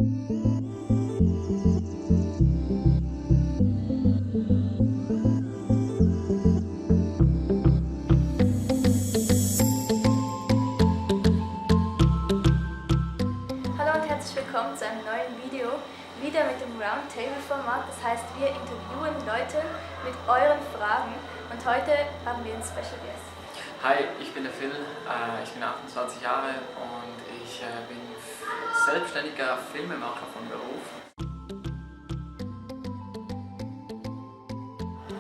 Hallo und herzlich willkommen zu einem neuen Video, wieder mit dem Roundtable-Format. Das heißt, wir interviewen Leute mit euren Fragen und heute haben wir einen Special Guest. Hi, ich bin der Phil, ich bin 28 Jahre und ich bin selbstständiger Filmemacher von Beruf.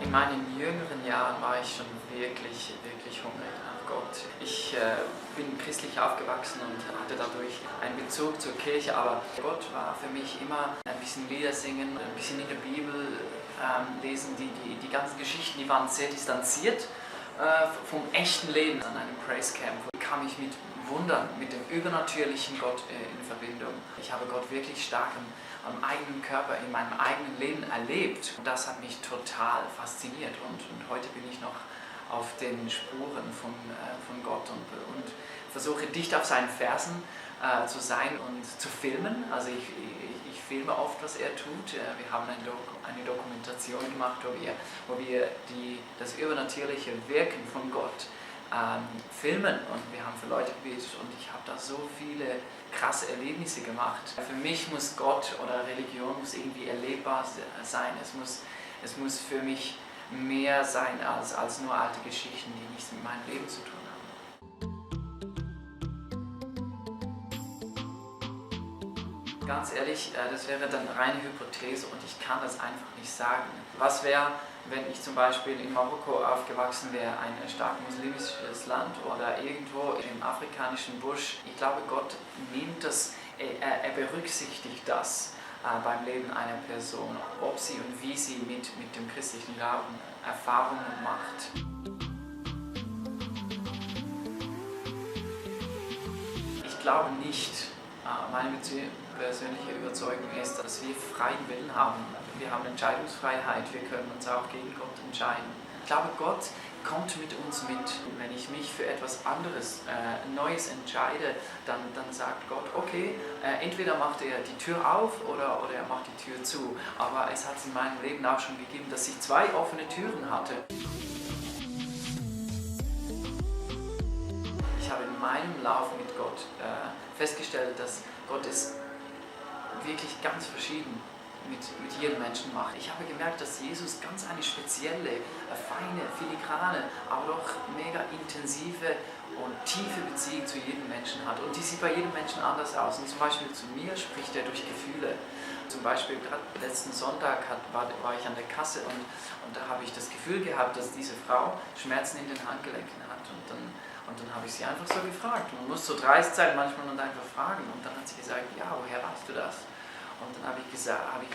In meinen jüngeren Jahren war ich schon wirklich hungrig nach Gott. Ich bin christlich aufgewachsen und hatte dadurch einen Bezug zur Kirche, aber Gott war für mich immer ein bisschen Lieder singen, ein bisschen in der Bibel lesen. Die ganzen Geschichten, die waren sehr distanziert vom echten Leben. An einem Praise Camp kam ich mit Wundern, mit dem übernatürlichen Gott in Verbindung. Ich habe Gott wirklich stark am eigenen Körper, in meinem eigenen Leben erlebt. Und das hat mich total fasziniert. Und heute bin ich noch auf den Spuren von Gott und versuche dicht auf seinen Fersen zu sein und zu filmen. Also ich filme oft, was er tut. Wir haben eine Dokumentation gemacht, wo wir das übernatürliche Wirken von Gott filmen, und wir haben für Leute gebetet und ich habe da so viele krasse Erlebnisse gemacht. Für mich muss Gott oder Religion muss irgendwie erlebbar sein. Es muss für mich mehr sein als nur alte Geschichten, die nichts mit meinem Leben zu tun haben. Ganz ehrlich, das wäre dann reine Hypothese und ich kann das einfach nicht sagen. Was wäre, wenn ich zum Beispiel in Marokko aufgewachsen wäre, ein stark muslimisches Land, oder irgendwo im afrikanischen Busch? Ich glaube, Gott nimmt das, er berücksichtigt das beim Leben einer Person, ob sie und wie sie mit dem christlichen Glauben Erfahrungen macht. Ich glaube nicht. Meine persönliche Überzeugung ist, dass wir freien Willen haben. Wir haben Entscheidungsfreiheit, wir können uns auch gegen Gott entscheiden. Ich glaube, Gott kommt mit uns mit. Wenn ich mich für etwas anderes, Neues entscheide, dann sagt Gott, okay, entweder macht er die Tür auf oder er macht die Tür zu. Aber es hat es in meinem Leben auch schon gegeben, dass ich 2 offene Türen hatte. Ich habe in meinem Lauf mit Gott festgestellt, dass Gott es wirklich ganz verschieden mit jedem Menschen macht. Ich habe gemerkt, dass Jesus ganz eine spezielle, feine, filigrane, aber doch mega intensive und tiefe Beziehung zu jedem Menschen hat. Und die sieht bei jedem Menschen anders aus. Und zum Beispiel zu mir spricht er durch Gefühle. Zum Beispiel gerade letzten Sonntag war ich an der Kasse und da habe ich das Gefühl gehabt, dass diese Frau Schmerzen in den Handgelenken hat. Und dann habe ich sie einfach so gefragt. Man muss so dreist sein manchmal und einfach fragen. Und dann hat sie gesagt, ja, woher weißt du das? Und dann habe ich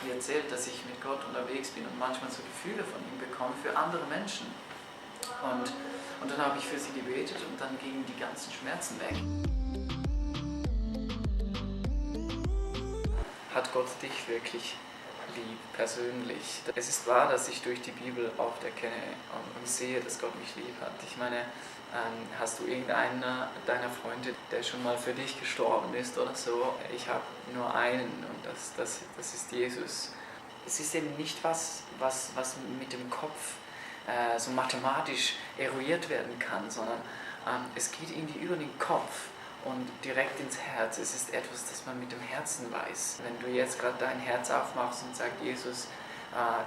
ihr erzählt, dass ich mit Gott unterwegs bin und manchmal so Gefühle von ihm bekomme für andere Menschen. Und dann habe ich für sie gebetet und dann gingen die ganzen Schmerzen weg. Hat Gott dich wirklich lieb, persönlich? Es ist wahr, dass ich durch die Bibel oft erkenne und sehe, dass Gott mich lieb hat. Ich meine, hast du irgendeinen deiner Freunde, der schon mal für dich gestorben ist oder so? Ich habe nur einen und das ist Jesus. Es ist eben nicht was mit dem Kopf so mathematisch eruiert werden kann, sondern es geht irgendwie über den Kopf und direkt ins Herz. Es ist etwas, das man mit dem Herzen weiß. Wenn du jetzt gerade dein Herz aufmachst und sagst, Jesus,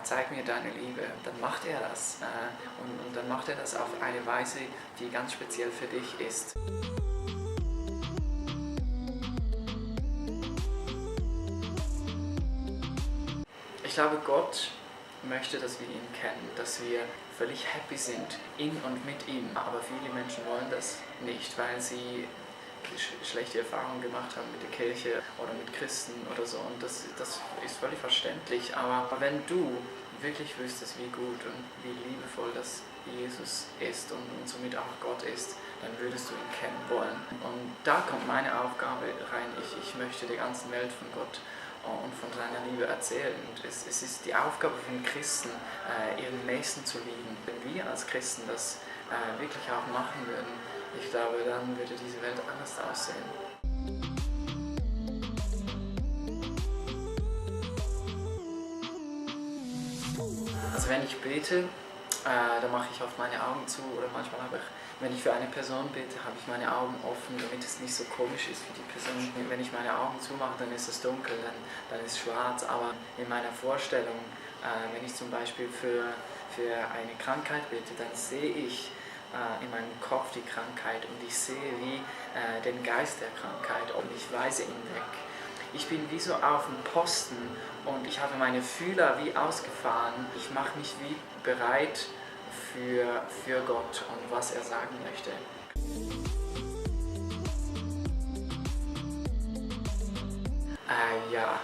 zeig mir deine Liebe, dann macht er das. Und dann macht er das auf eine Weise, die ganz speziell für dich ist. Ich glaube, Gott möchte, dass wir ihn kennen, dass wir völlig happy sind in und mit ihm. Aber viele Menschen wollen das nicht, weil sie schlechte Erfahrungen gemacht haben mit der Kirche oder mit Christen oder so, und das ist völlig verständlich, aber wenn du wirklich wüsstest, wie gut und wie liebevoll das Jesus ist und somit auch Gott ist, dann würdest du ihn kennen wollen. Und da kommt meine Aufgabe rein. Ich möchte der ganzen Welt von Gott und von seiner Liebe erzählen. Und es ist die Aufgabe von Christen, ihren Nächsten zu lieben. Wenn wir als Christen das wirklich auch machen würden, ich glaube, dann würde diese Welt anders aussehen. Also wenn ich bete, dann mache ich oft meine Augen zu oder manchmal wenn ich für eine Person bete, habe ich meine Augen offen, damit es nicht so komisch ist für die Person. Wenn ich meine Augen zumache, dann ist es dunkel, dann ist es schwarz. Aber in meiner Vorstellung, wenn ich zum Beispiel für eine Krankheit bete, dann sehe ich in meinem Kopf die Krankheit und ich sehe wie den Geist der Krankheit und ich weise ihn weg. Ich bin wie so auf dem Posten und ich habe meine Fühler wie ausgefahren. Ich mache mich wie bereit für Gott und was er sagen möchte. Ja,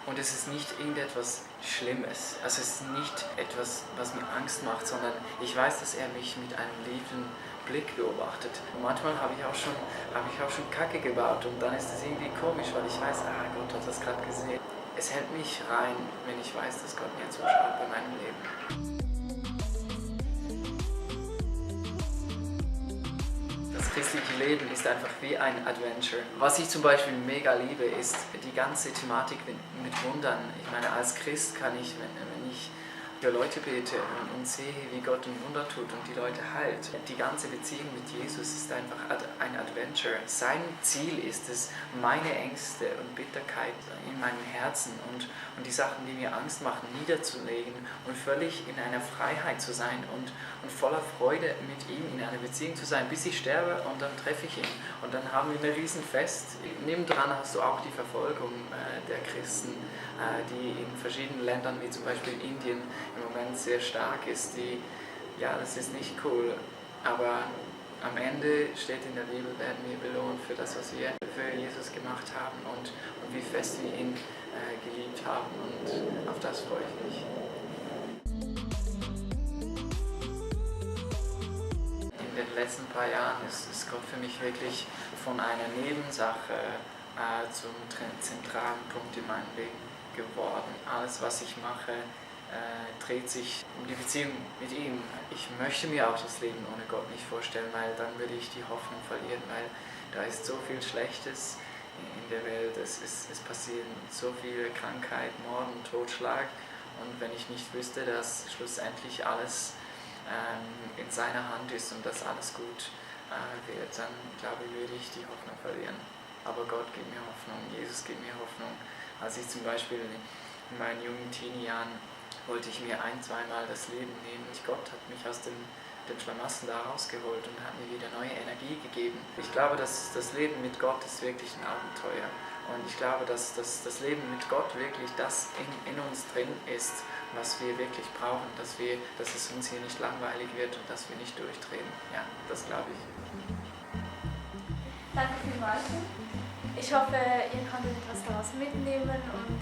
und es ist nicht irgendetwas Schlimmes. Also es ist nicht etwas, was mir Angst macht, sondern ich weiß, dass er mich mit einem liebenden Blick beobachtet. Und manchmal habe ich auch schon Kacke gebaut und dann ist es irgendwie komisch, weil ich weiß, Gott hat das gerade gesehen. Es hält mich rein, wenn ich weiß, dass Gott mir zuschaut bei meinem Leben. Das christliche Leben ist einfach wie ein Adventure. Was ich zum Beispiel mega liebe, ist die ganze Thematik mit Wundern. Ich meine, als Christ kann ich, wenn ich für Leute bete und sehe, wie Gott ein Wunder tut und die Leute heilt. Die ganze Beziehung mit Jesus ist einfach ein Adventure. Sein Ziel ist es, meine Ängste und Bitterkeit in meinem Herzen und die Sachen, die mir Angst machen, niederzulegen und völlig in einer Freiheit zu sein und voller Freude mit ihm in einer Beziehung zu sein, bis ich sterbe und dann treffe ich ihn. Und dann haben wir ein Riesen-Fest. Nebendran hast du auch die Verfolgung der Christen, die in verschiedenen Ländern, wie zum Beispiel Indien, im Moment sehr stark ist. Das ist nicht cool, aber am Ende steht in der Bibel, werden wir belohnt für das, was wir für Jesus gemacht haben und wie fest wir ihn geliebt haben, und auf das freue ich mich. In den letzten paar Jahren ist Gott für mich wirklich von einer Nebensache zum zentralen Punkt in meinem Leben geworden. Alles, was ich mache, dreht sich um die Beziehung mit ihm. Ich möchte mir auch das Leben ohne Gott nicht vorstellen, weil dann würde ich die Hoffnung verlieren, weil da ist so viel Schlechtes in der Welt, es passieren so viele Krankheit, Mord und Totschlag, und wenn ich nicht wüsste, dass schlussendlich alles in seiner Hand ist und dass alles gut wird, dann glaube ich, würde ich die Hoffnung verlieren. Aber Gott gibt mir Hoffnung, Jesus gibt mir Hoffnung. Als ich zum Beispiel in meinen jungen Teenie-Jahren wollte ich mir zweimal das Leben nehmen. Gott hat mich aus dem Schlamassel da rausgeholt und hat mir wieder neue Energie gegeben. Ich glaube, dass das Leben mit Gott ist wirklich ein Abenteuer. Und ich glaube, dass das Leben mit Gott wirklich das in uns drin ist, was wir wirklich brauchen, dass es uns hier nicht langweilig wird und dass wir nicht durchdrehen. Ja, das glaube ich. Danke vielmals. Ich hoffe, ihr konntet etwas daraus mitnehmen und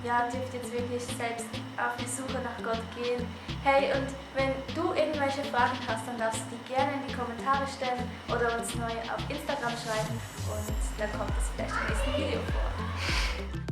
dürft jetzt wirklich selbst auf die Suche nach Gott gehen. Hey, und wenn du irgendwelche Fragen hast, dann darfst du die gerne in die Kommentare stellen oder uns neu auf Instagram schreiben und dann kommt es vielleicht im nächsten Video vor.